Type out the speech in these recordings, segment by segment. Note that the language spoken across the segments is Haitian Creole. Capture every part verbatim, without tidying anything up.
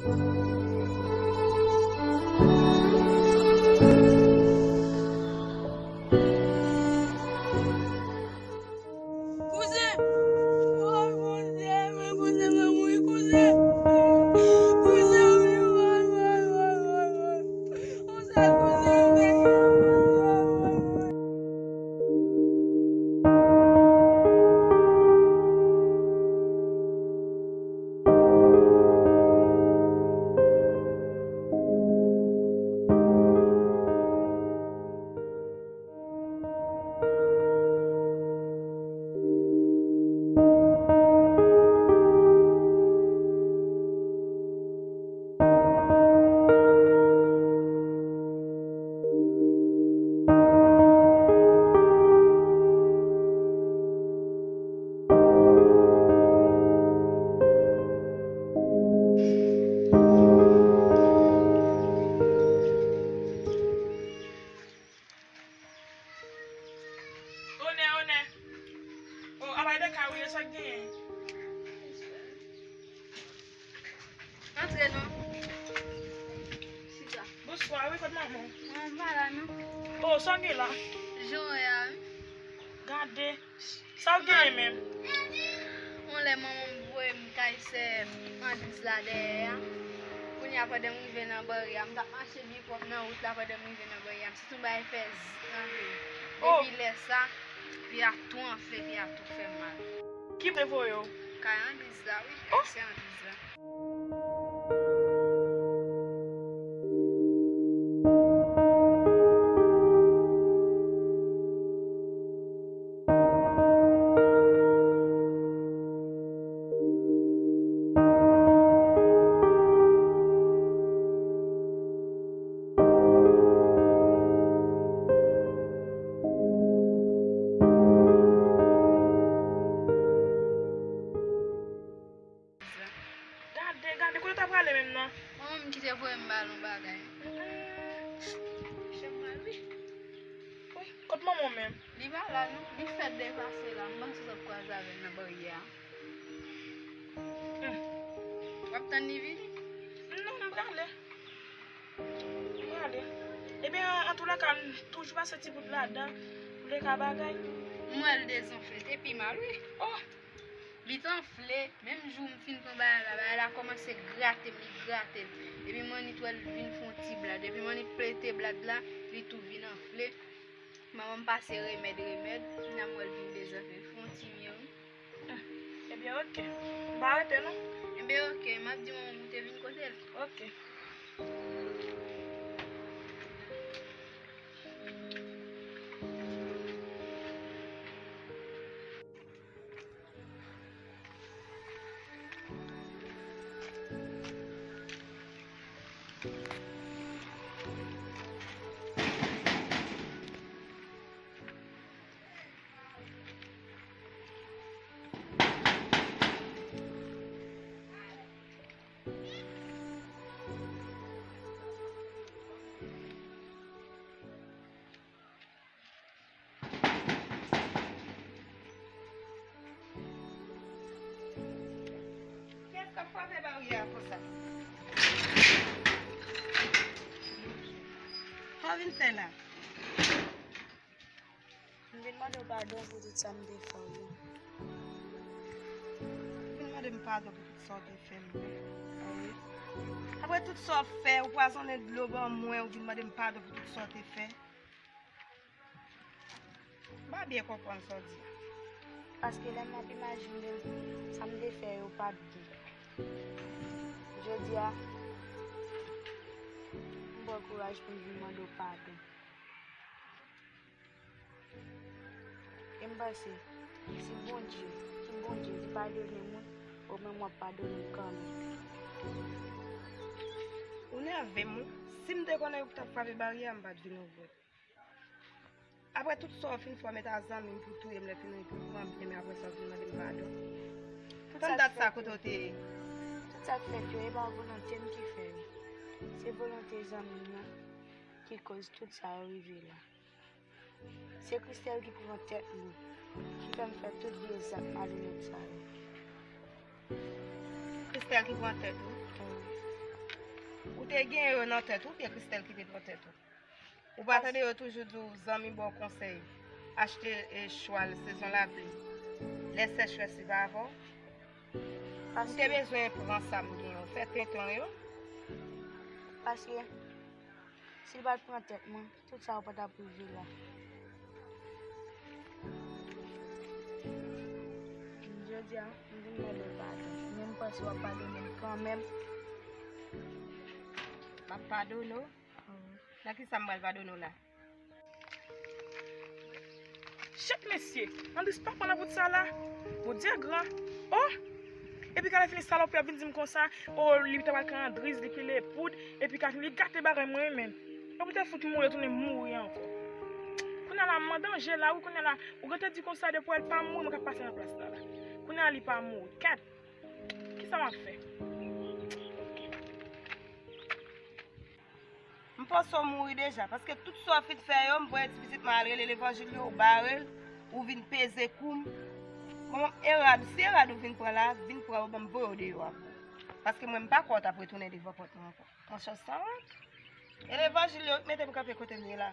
Kouzen! Woy, Bondye, men kouzen mwen mouri, kouzen! Kouzen, woy, woy, woy, woy, woy, woy. Yon sèl kouzen m te gen. Onè, onè. O, apay de ka wi, sa k genyen? Antre non. Chita. Bonswa, wi, kot manman w? Manman m pa la non. O, sa w gen la? Jan w wè a wi. Gade. Sa w genyen menm? Yon lè manman m voye m kay sè Andiz la dèyè a. Kounye a pandan m rive nan baryè a, m t ap mache byen pwòp nan wout la pandan m rive nan baryè a. M santi yon bagay fè zan. Oh! Depi lè sa, pye a tou anfle, pye a tou fè m mal. Ki te voye w? Kay Andiz la, wi. Oh! Kay sè Andiz la. Gade, gade, kote w ta prale menm nan? Manman m ki te voye m ba l yon bagay. Fè m mal wi. Wi, kot manman w menm? Li pa la non, li fèk depase la, m panse w t ap kwaze avè l nan baryè a. Hmm. W ap tann li vini? Non, m prale. M prale. Ebyen, antoulèka, m toujou pase ti bout ladan, pou le ka bagay. M wè l dezanfle, te pi mal wi. Oh! Li t anfle, menm jou m fin pran bagay la, bagay la kòmanse grate m, li grate m. Epi m annik wè l vin fè yon ti blad. Epi m annik plete blad la, li tou vin anfle. Manman m pase remèd, remèd, finalman m wè l vin dezanfle, l fè yon ti mye wi. Hmm. Ebyen, oke. M pa rete non. Ebyen, oke, m ap di manman m ou te vin kote l. Oke. Kiyès k ap frape baryè a konsa? Sa w vin fè la? M vin mande w padon pou tout sa m te fè w yo. Ou vin mande m padon pou tout sa w te fè m yo? Wi. Apre tout sa w fè, ou pwazonnen dlo ban mwen, ou vin mande m padon pou tout sa w te fè? M pa byen konprann sa w di a. Paske lè m ap imajine sa m te fè yo pa t bon. Jodi a, m pran kouraj pou m vin mande w padon. E m panse, si Bondye, si Bondye li padone moun, ou menm w ap padone m kanmenm. Ou nève m wi. Si m te konnen ou t ap frape baryè a, m pa t vin ouvri. Apre tout sa w fin fè, w mete a zanmi m pou touye m, lè fini pou pran byen m, apre sa w vin mande m padon. Tout sa k fèt yo, tout sa k fèt yo, e pa volonte m ki fè yo. Se volonte zanmi m nan ki koz tout sa yo rive la. Se Christelle ki pran tèt mwen, ki fè m fè tout vye zak malonèt sa yo. Christelle ki pran tèt ou? Wi. Ou te gen yo nan tèt ou, oubyen Christelle ki te pran tèt ou? Ou pa tande yo toujou di w zanmi ba w konsèy, achte e, chwal sezon lapli, lè sechrès li pa avè w? Ou te bezwen pran sa m gen yo, fè tenten w yo. Paske si l pa t pran tèt mwen, tout sa yo pa t ap rive la. Jodi a, m vin mande w padon. Men m panse w ap padone m kanmenm. M ap padone w? Nan ki sa m pral padone w la? Chet mesye, Andris pa pran nan bout sa la. Bondye gran. Oh! Epi ka lè fini salopri ap vin di m konsa, oh, li ta pral ka Andris, li pile poud, epi ka li gate bagay mwen menm. Yo pou te fout mouri, tounen mouri ankò. Kounye a la, m an danje la, wi, kounye a la, ou gen te di konsa, depi w wè l pa mouri, mwen k ap pase nan plas la la. Kounye a li pa mouri. Kèt! Kisa m ap fè? M panse w mouri deja, paske tout sa w fin fè yo, m voye ti pitit mwen al rele levanjil yo, ou bare l, ou vin peze kou m. Kòman e rad, si e rad ou vin pran la, vin pran yo ban m voye w deyò a pou. Paske mwen m pa kwè w t ap retounen devan pòt mwen ankò. Monchè, w sanwont. E levanjil yo k mete m kanpe kote m ye la.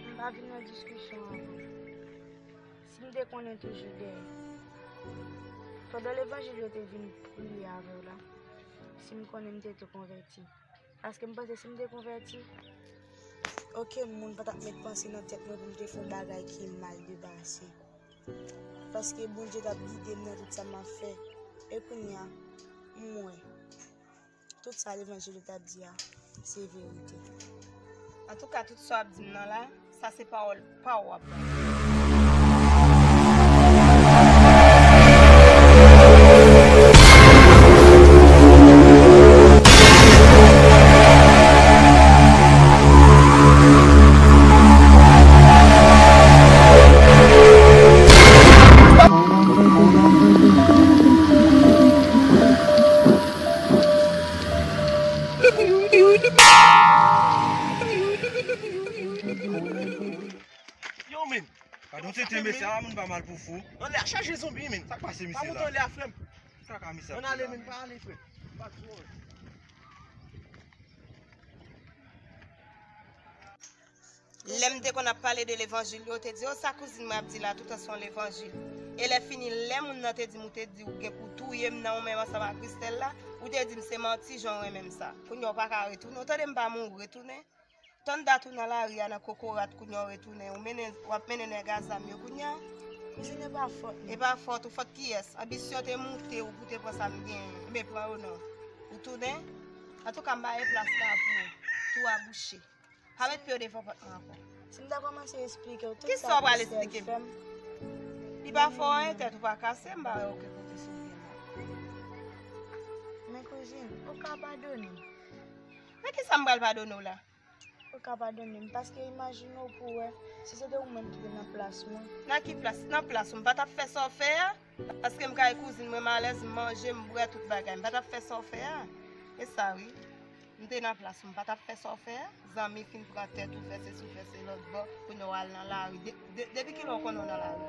M pa vin nan diskisyon avè w. Si m te konnen toujou dèyè. Pandan levanjil yo te vin priye avè w la, si m konnen m te tou konvèti. Paske m panse si m te konvèti, okenn moun pa t ap met panse nan tèt mwen pou m te fè yon bagay ki mal de pase. Paske Bondye t ap gide m nan tout sa m ap fè. E kounye a, m wè. Tout sa levanjil yo t ap di a, se verite. Antouka, tout sa w ap di m nan la, sa se pawòl pa w w ap bay. Yo, men. Gadon tenten mesye a, moun pa mal pou fou. Anlè a chaje zonbi, men. Sa k pase misye la? Pa moute anlè a, frè m. Sa ka misye ap fè la, men? Ann ale, men, pa ale, frè. Pa twò. Lè m te konn ap pale de levanjil yo, ou te di, "O, sa kouzin mwen ap di la, toutan se yon levanjil." E lè fini, lè moun nan te di m, ou te di ou gen pou touye m nan ou menm ansanm ak Christelle la, ou te di m se manti, jan w renmen m sa. Kounye a w pa ka retounen. Ou tande m pa mouri, retounen. Tann dat ou nan lari a, nan kokorat, kounye a w retounen. Ou mennen, w ap mennen nèg a zam yo kounye a. Kouzin, e pa fòt mwen. E pa fòt ou, fòt kiyès? Anbisyon te moute ou pou te pran sa m genyen. Ebyen, pran yo non. Ou tounen? Antouka, m ba e plas la pou ou. Tou a bouche. Pa met pye w devan pòt mwen ankò. Si m ta kòmanse esplike w tout sa Christelle fè m. Kisa w pral esplike m? Li pa fè w anyen, tèt ou pa kase, m pa wè okenn kote sou pye m. Men kouzin, ou ka padone m. Men kisa m pral padone w la? Ou ka padone m, paske imajine w pou w wè, si se te ou menm ki te nan plas mwen. Nan ki plas? Nan plas ou, m pa t ap fè sa w fè a? Paske m kay kouzin mwen, m alèz, m manje, m bwè, tout bagay. M pa t ap fè sa w fè a. E sa, wi. M te nan plas ou, m pa t ap fè sa w fè a. Zanmi fin pran tèt ou, fè sesi, fè se lòt bò, kounye a w al nan lari. De, de, depi kilè w konnen w nan lari?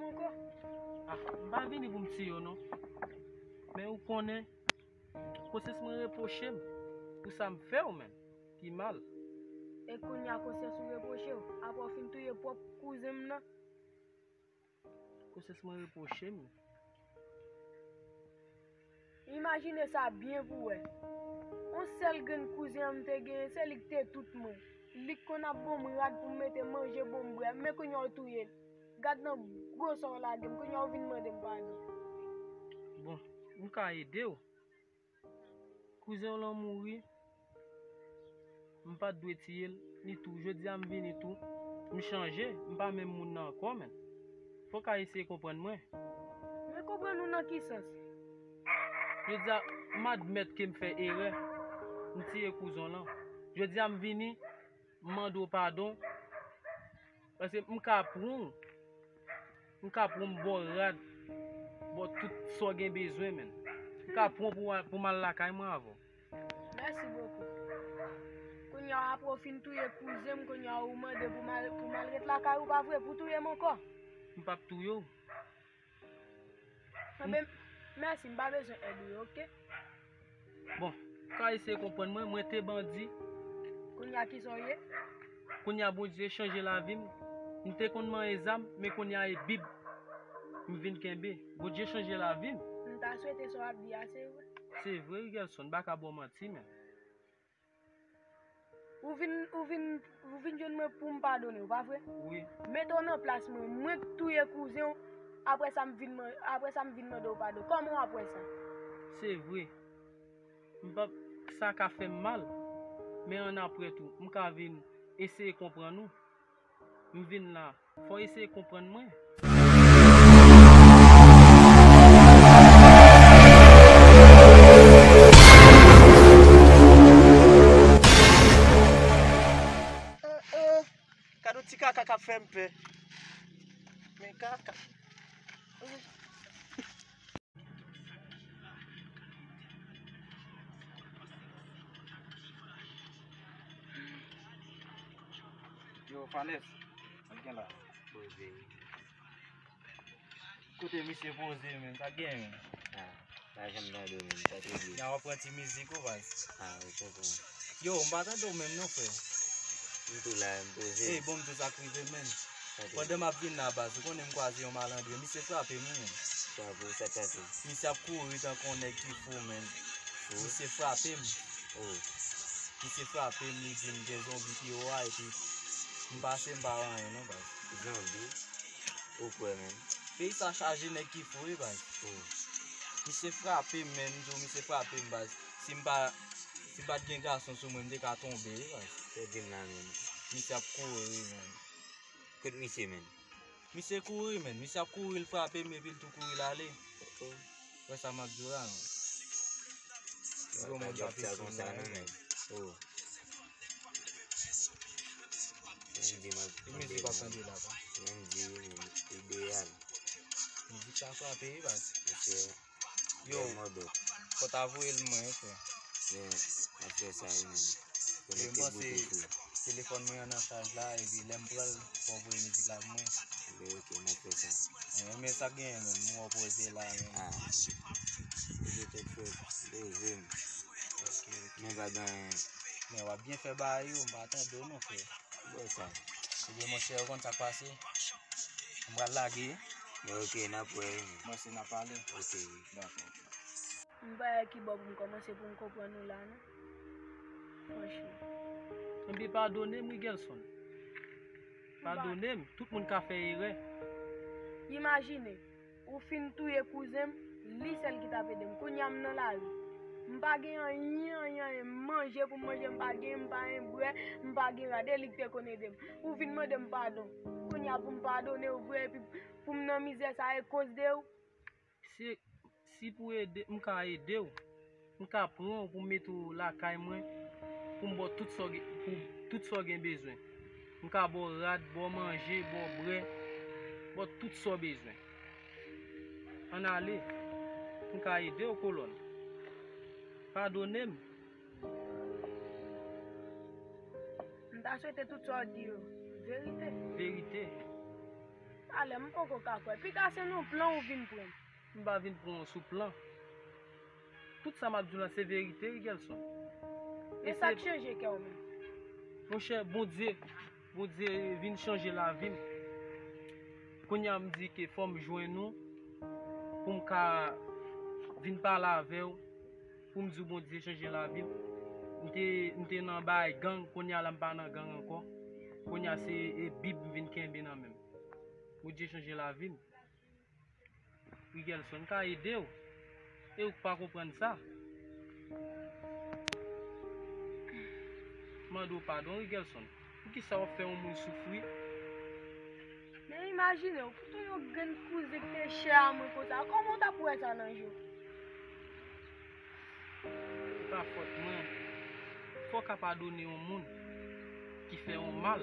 ankò. Ah, m pa vini pou m tiye w non. Men ou konnen, konsyans mwen repwoche m pou sa m fè w menm ki mal. E kounye a konsyans ou repwoche w, apre w fin touye pwòp kouzen m nan? Konsyans mwen repwoche m. Imajine sa byen pou w wè. On sèl grenn kouzen an m te genyen, se li k te tout mwen. Li k konn ap ban m rad pou m mete manje, ban m bwè, men kounye a w touye l. Gad nan gwo sa w lage m, kounye a w vin mande m padon. Bon, m ka ede w. Kouzen w lan mouri, m pa t dwe tiye l, ni tou. Jodi a m vini tou, m chanje, m pa menm moun nan ankò, menn. Fò w ka eseye konprann mwen. Mwen konprann ou nan ki sans? Jodi a, m admèt ke m fè erè, m tiye kouzen w lan. Jodi a, m vini, m mande w padon, paske m ka pran w, m ka pran w, m ba w rad, ba w tout sa w gen bezwen, menn. M ka pran w pou, pou m al lakay mwen avè w. Mèsi bokou. Kounye a, apre w fin touye kouzen m, kounye a, ou mande pou m al, pou m al ret lakay ou, pa vre? Pou w touye m ankò? M p ap touye w. Anben, mèsi, m pa bezwen èd ou yo, oke? Bon, w ka eseye konprann mwen, mwen te bandi. Kounye a, kisa w ye? Kounye a, Bondye chanje lavi m. M te konn manyen zam, men kounye a, e Bib m vin kenbe. Bondye chanje lavi m. M ta swete sa w ap di a se vre. Se vre, Rigelson, m pa ka ba w manti, men. Ou vin, ou vin, ou vin jwenn mwen pou m padone w, pa vre? Wi. Mete w nan plas mwen, mwen k touye kouzen w, apre sa m vin man-, apre sa m vin mande w padon. Kòman w ap wè sa? Se vre. M p ap, sa ka fè m mal, men annapre tou, m ka vin eseye konprann ou. M vin la, fò w eseye konprann mwen. Gad yon ti kaka k ap fè m pè. Men kaka. Yo, Fanès, sa k gen la? Poze. Kote misye poze, menn, sa k gen, menn? Ah, pa janm tande w, menn, sa te di. N a w ap pran ti mizik ou, baz. Ah, wi, tonton. Yo, m pa tande w menm non, frè. M tou la, m poze. Ey, bon, m di w sa k rive, menn. Pandan m ap vin la, baz, ou konnen m kwaze yon malandren. Misye frape m, wi, menn. Frape w, sa k pase? Misye ap kouri tankou yon nèg ki fou, menn. Fou? Misye frape m. Oh. Misye frape m, li di m gen zonbi pi wo a, epi m pase, m pa wè anyen non, baz. Zonbi? Ou kwè, menn? Peyi sa chaje nèg ki fou, wi, baz. Oh. Misye frape m, menn, m di w, misye frape m, baz. Si m pa, si m pa t gen gason sou mwen, m te ka tonbe, wi, baz. Sa w di m la, menn? Misye ap kouri, menn. Kot misye, menn? Misye kouri, menn. Misye ap kouri, l frape m, epi l tou kouri, l ale. Oh. Wè sa m ap di w la, menn. Yo, moun pa piti konsa non, menn. Oh. Sa m di, m ap tande la, pa. Sa m di, menn, ideyal. Mizik sa frape, wi, baz. Misye. Yo, fò w ta voye l mwen, frè. Men, m ap fè sa, wi, menn. Konekte Bluetooth ou. Telefòn mwen an nan chaj la, epi lè m pran l, fò w voye mizik la pou mwen. Oke, oke, m ap fè sa. Men, men sa k genyen, menn, m wè w poze la, menn. Ah. Poze tèt frè, poze m. Oke, oke. Men pa gen anyen. Men w ap byen fè bagay yo, m pa tande w non, frè. Bon sa. Ebyen, monchè, ou konn sa k pase? M pral lage. Oke, n ap wè, wi. Mwen se n ap pale. Oke, wi. Dakò. M pa wè ki bò pou m kòmanse pou m konprann ou la, non. Franchman. Ebyen, padone m, wi, Gelson. Padone m. Tout moun ka fè erè. Imajine. Ou fin touye kouzen m, li sèl ki t ap ede m. Kounye a m nan lari. M pa gen anyen, anyen, anyen. M manje pou m manje, m pa gen, m pa gen bwè, m pa gen rad. E li k te konn ede m. Ou vin mande m padon. Kounye a pou m padone w vre, epi pou m nan mizè sa e koz de w. Si, si pou ede, m ka ede w. M ka pran w pou m mete w lakay mwen, pou m ba w tout sa w gen, pou tout sa w gen bezwen. M ka ba w rad, ba w manje, ba w bwè, ba w tout sa w bezwen. Ann ale. M ka ede w, kolòn. Padone m. M ta swete tout sa w di yo verite. Verite. Alè, m poko ka kwè. Pita se nan plan ou vin pran m. M pa vin pran w sou plan. Tout sa m ap di w la se verite, Rigelson. E sa k chanje kè w menm? Monchè, Bondye, Bondye vin chanje lavi m. Kounye a m di ke fò m jwenn ou pou m ka vin pale avè w, pou m di w Bondye chanje lavi m. M te, m te nan bagay gang, kounye a la m pa nan gang ankò. Kounye a se, e, Bib m vin kenbe nan men m. Bondye chanje lavi m. Rigelson ka ede w. E ou k pa konprann sa. Mande w padon, Rigelson. Poukisa w ap fè yon moun soufri? Men imajine w, poutan yon grenn kouzen ki te chè a mwen konsa, kòman w t ap wè sa nan je w? Se pa fòt mwen. Fò w ka padone yon moun ki fè yon mal.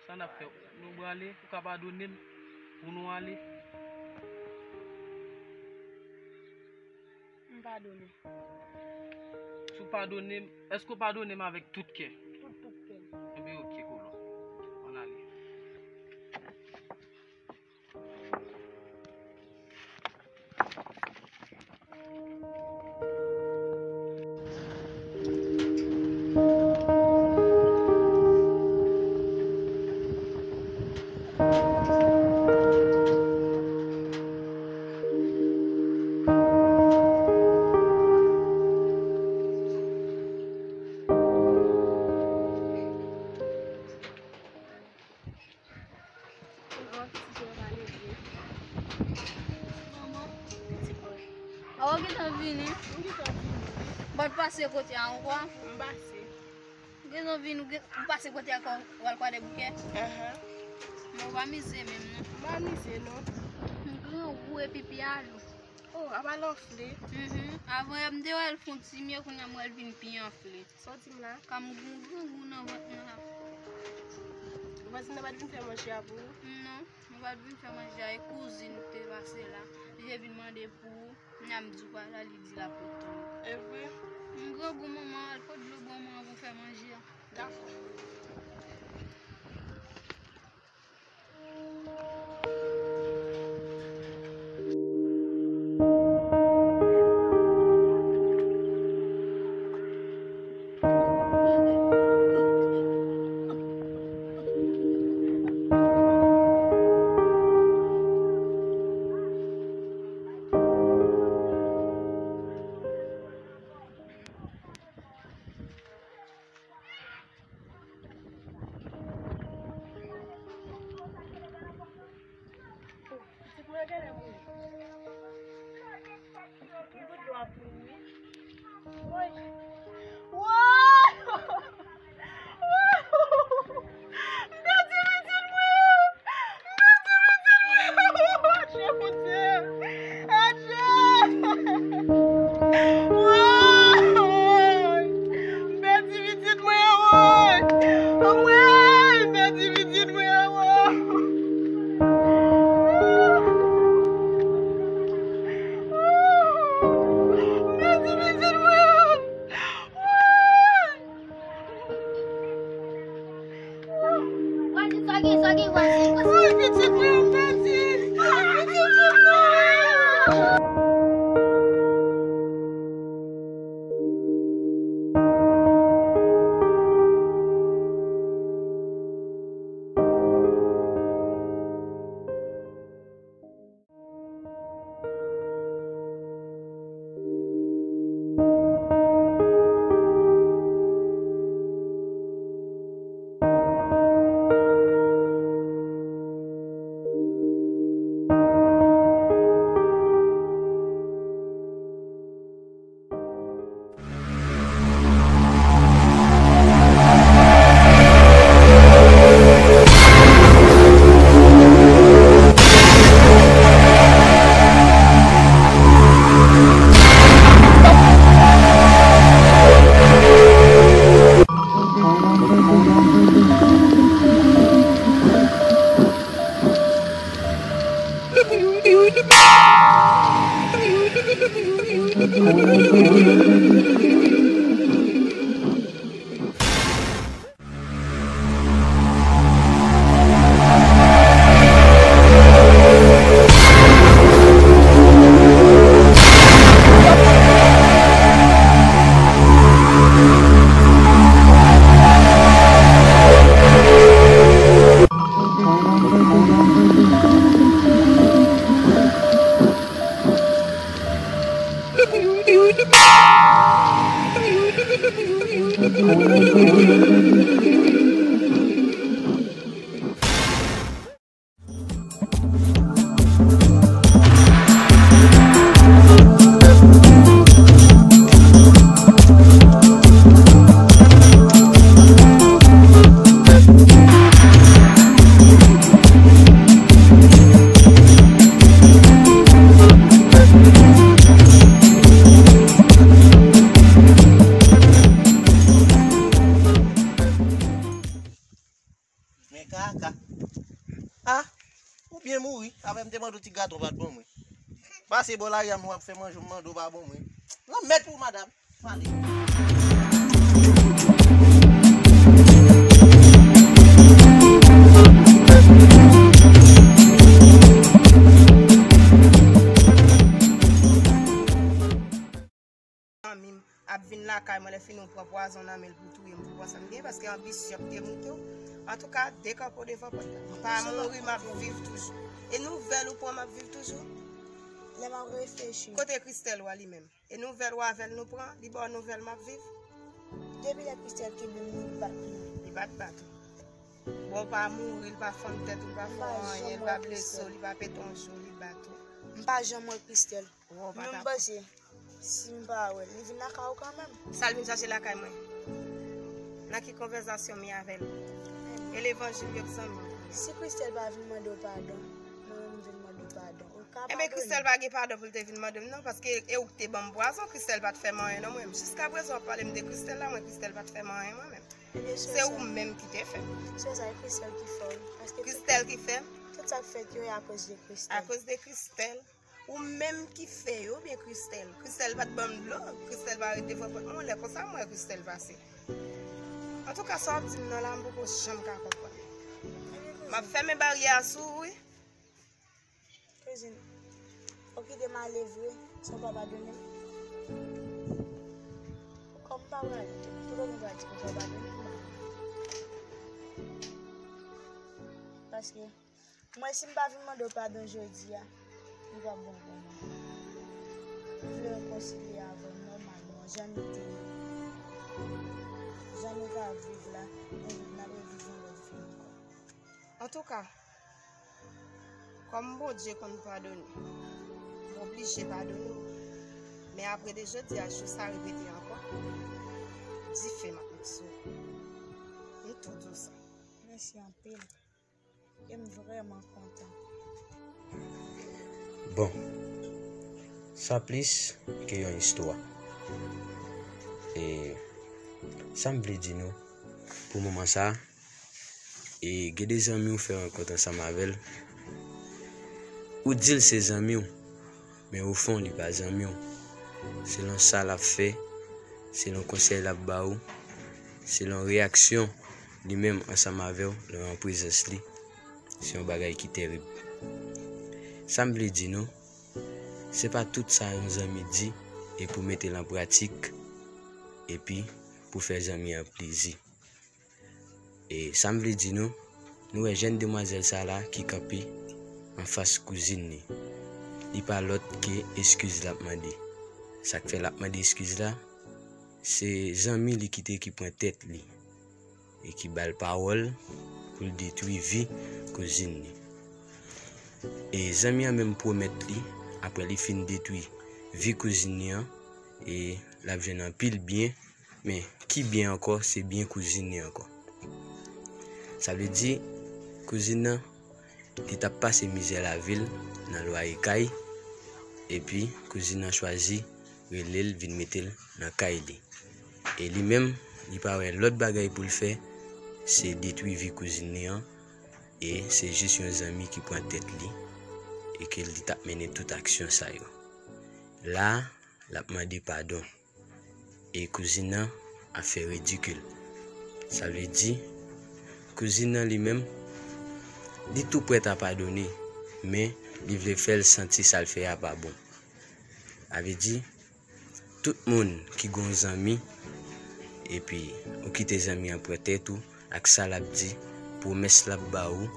Sa n ap fè? Nou prale, ou ka padone m pou nou ale? M padone. Si w padone m, èske w padone m avèk tout kè? Tout, tout kè. Enben, oke, kolon. Ann ale. Manman, pitit mwen. Awa w gentan vini? M gentan vini. Bon, w pase kote a ankò? M pase. Ou gentan vini, ou gen, ou pase kote a ankò, w al Kwadèboukè? Ahan. Men w pa mize menm, non. M pa mize, non. M grangou epi pye a lou. Oh, apa lè w fle? Mhm. Avan yè m te wè l fon ti mye, kounye a m wè l vin pi anfle. Sa w di m la? Ka m gen grangou nan vant mwen la. Vwazin nan pa t vin fè manje a pou ou? Non, mwen pa t vin fè manje a, e kouzin te pase la. Li te vin mande pou ou, kounye a m di w pa la, li di l ap ret tann ou. E vre? M grangou manman, al pot dlo ban mwen anvan w fè manje a. Dakò. Pitit mwen genlè mouri. M tout dlo ap mouri. Woy! Woy! M pèdi pitit mwen! M pèdi pitit mwen! Adje, Bondye! Adje! Woy! M pèdi pitit mwen an, woy! Woy! M pèdi pitit mwen an, woy! M pèdi pitit mwen an! Woy! Vwazin, sa gen, sa gen, vwazin? Woy, pitit mwen an pèdi! Pitit mwen an! Kaka. Ah, ou byen mouri. Apre m te mande w ti gato, w pa t ban mwen. Pase bò lari a, m w ap fè manje, m mande w, w pa ban mwen. Lanmèd pou w, madanm. Zanmi m ap vin lakay mwen, lè fini w pran pwazon nan men l pou touye m pou pran sa m genyen, paske anbisyon ap te moute w. Antouka, dekanpe w devan pòt la. Pa mouri, m ap viv toujou. E nouvèl ou pran, m ap viv toujou. Lè m ap reflechi. Kote Christelle w a li menm? E nouvèl w avè l nou pran, li ba w nouvèl m ap viv. Depi lè Christelle kenbe m, li bat mwen. Li pa t bat ou. Bon, w pa mouri, li pa fann tèt ou, li pa fè w anyen, li pa blese w, li pa pete yon jou, li bat ou. M pa janm wè Christelle. Bon, w pa ta. Menm panse, si m pa wè l, li vin lakay ou kanmenm. Sa l vin chache lakay mwen? Nan ki konvèsasyon m ye avè l? E levanjil yo k zanmi m. Si Christelle pa vin mande w padon, mwen menm m vin mande w padon. Enben, Christelle pa gen padon pou l te vin mande m, non, paske e ou k te ban m pwazon, Christelle pa t fè m anyen, non, mwen menm. Jiska prezan, w ap pale m de Christelle la, mwen, Christelle pa t fè m anyen, mwen menm. Se ou menm ki te fè m. Se sa, e Christelle ki fè w. Paske Christelle ki fè m? Tout sa k fèt yo, e akoz de Christelle. Akoz de Christelle? Ou menm ki fè yo, oubyen Christelle? Christelle pa t ban m dlo, Christelle pa ret devan pòt mwen, lè konsa, m wè Christelle pase. Antouka, sa w ap di m nan la, m poko janm ka konprann. M ap fèmen baryè a sou ou, wi. Kouzin, ou kite m ale vre, san w pa padone m? Kòm m pa prale, tout moun pral di konsa w padone m. Paske, mwen, si m pa vin mande w padon jodi a, li p ap bon pou mwen. M vle rekonsilye avè w nòmalman, jan nou te ye. Jan nou ka viv la, nou, n ap reviv yon lòt vi ankò. Antouka, kòm Bondye konn padone, m oblije padone w. Men apre de jodi a, jou sa repete ankò, dife m ap met sou ou. M tou di w sa. Mèsi anpil. E m vrèman kontan. Bon, sa plis ke yon istwa. E sa m vle di nou, pou moman sa, e gen de zanmi w fè rankont ansanm avè l. Ou di l se zanmi w, men o fon, li pa zanmi w. Selon sa l ap fè, selon konsèy l ap ba ou, selon reyaksyon li menm ansanm avè w lè w an prezans li, se yon bagay ki terib. Sa m vle di nou, se pa tout sa yon zanmi di e pou mete l an pratik, epi pou fè zanmi an plezi. E sa m vle di nou, nou wè jèn demwazèl sa la ki kanpe anfas kouzin li. Li pa lòt ke eskiz l ap mande. Sa k fè l ap mande eskiz la, se zanmi li ki te ki pran tèt li e ki ba l pawòl pou l detwi vi kouzin li. E zanmi an menm pwomèt li, apre li fin detwi vi kouzin li an, e l ap jwenn anpil byen, men ki byen ankò, se byen kouzin li ankò. Sa vle di, kouzin nan, li t ap pase mizè lavi l nan lwaye kay, epi kouzin nan chwazi rele l vin mete l nan kay li. E li menm, li pa wè lòt bagay pou l fè, se detwi vi kouzin li an, e se jis yon zanmi ki pran tèt li, e ke li t ap mennen tout aksyon sa yo. La, l ap mande padon. E kouzin nan ap fè ridikil. Sa vle di, kouzin nan li menm, li tou prèt a padone, men li vle fè l santi sa l fè a pa bon. Sa vle di, tout moun ki gon zanmi, epi ou kite zanmi an pran tèt ou ak sa l ap di, pwomès l ap ba ou,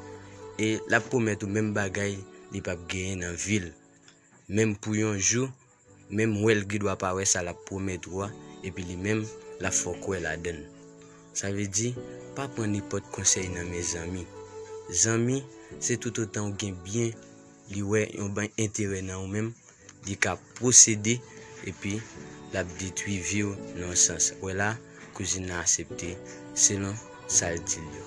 e l ap pwomèt ou menm bagay li p ap genyen nan vi l. Menm pou yon jou, menm wè l gen dwa pa wè sa l ap pwomèt ou a, epi li menm, l ap fè w kwè ladan l. Sa vle di, pa pran nenpòt konsèy nan men zanmi. Zanmi, se toutotan ou gen byen, li wè yon ban enterè nan ou menm, li ka posede, epi l ap detwi vi w nan yon sans. Wè la, kouzin nan asepte, selon sa l di l yo.